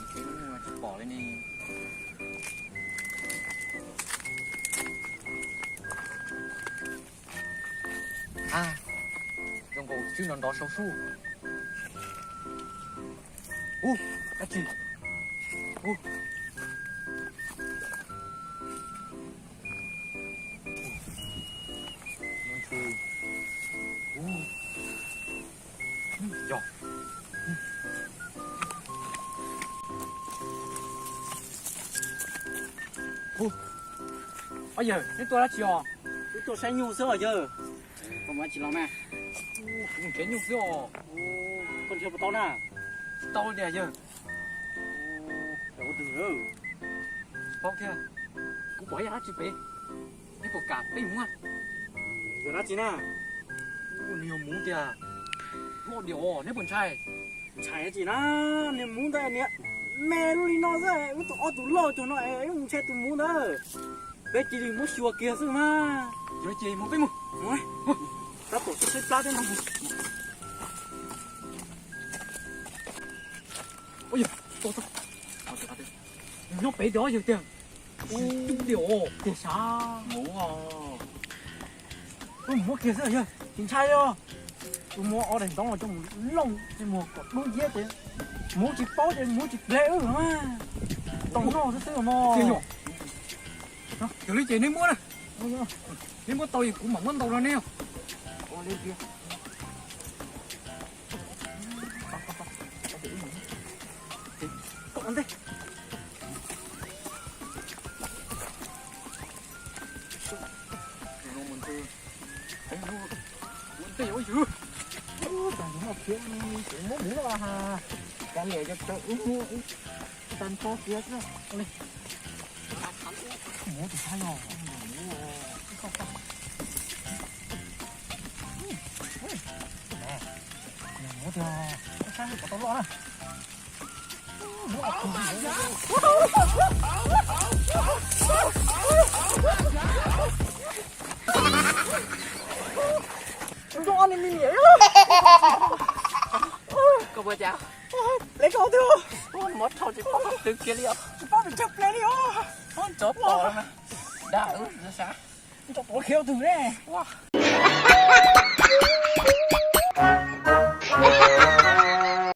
Tsis pom li ne. A, zoo nkaus tswb nrov nrov sau sub. Ub, dab tsi? Ub. Ub. Yog. Ub. Ob yawg, neb tuaj dab tsi os? Wb tuaj saib nyuj xwb os yawg. Koj mus dab tsi los mas? Kuv mus nrhiav nyuj xwb os. Koj nrhiav puas tau na? Tsis tau li tiag yawg. Ua twg? Tsis paub thiab. Kuv pom ib yam dab tsi pem. Neb puas kam peb mus? Yog dab tsi na? Nws yog muv tiag. Loj diam os, neb puas ntshai? Ntshai dab tsi na, niag muv ntawd niag me lub li no xwb, wb tus ob tug loj cuag no es wb mus ntshai tus muv ntawd. Peb cia li muab xyuas kiag xwb mas. Yog ces mus peb mus. Tab tom sib sib plab thiab no. Ua yog, nyob pem tiag yawg tiag. Ub, tiag os, tiag sav. Mus, mus muab kiag xwb yawg, tsis ntshai os. Tus muv ob daim ntoo coj mus looj, muag kom dub nciab ces muv tsis paub ces muv tsis pleg wb mas. Tau noj xwb xwb no. Yog li ces neb muab na. Neb muab tau es kuv mam muab ntau rau neb. Ua ntej ua yws. Ub, cas tus no khiav, muab mus no ha. Cas niam cov cov ub ub, tag nrho khiav xwb. Mus tus saib no. Mus tiag, saib kom tau loj na. Koj puas cas? Plev koj twg? Muab rho tsis paub twg kiag li os. Tsis paub twg kiag plev li os. Tsov tom na. Dag, sav. Tsov tom khiav twg ne?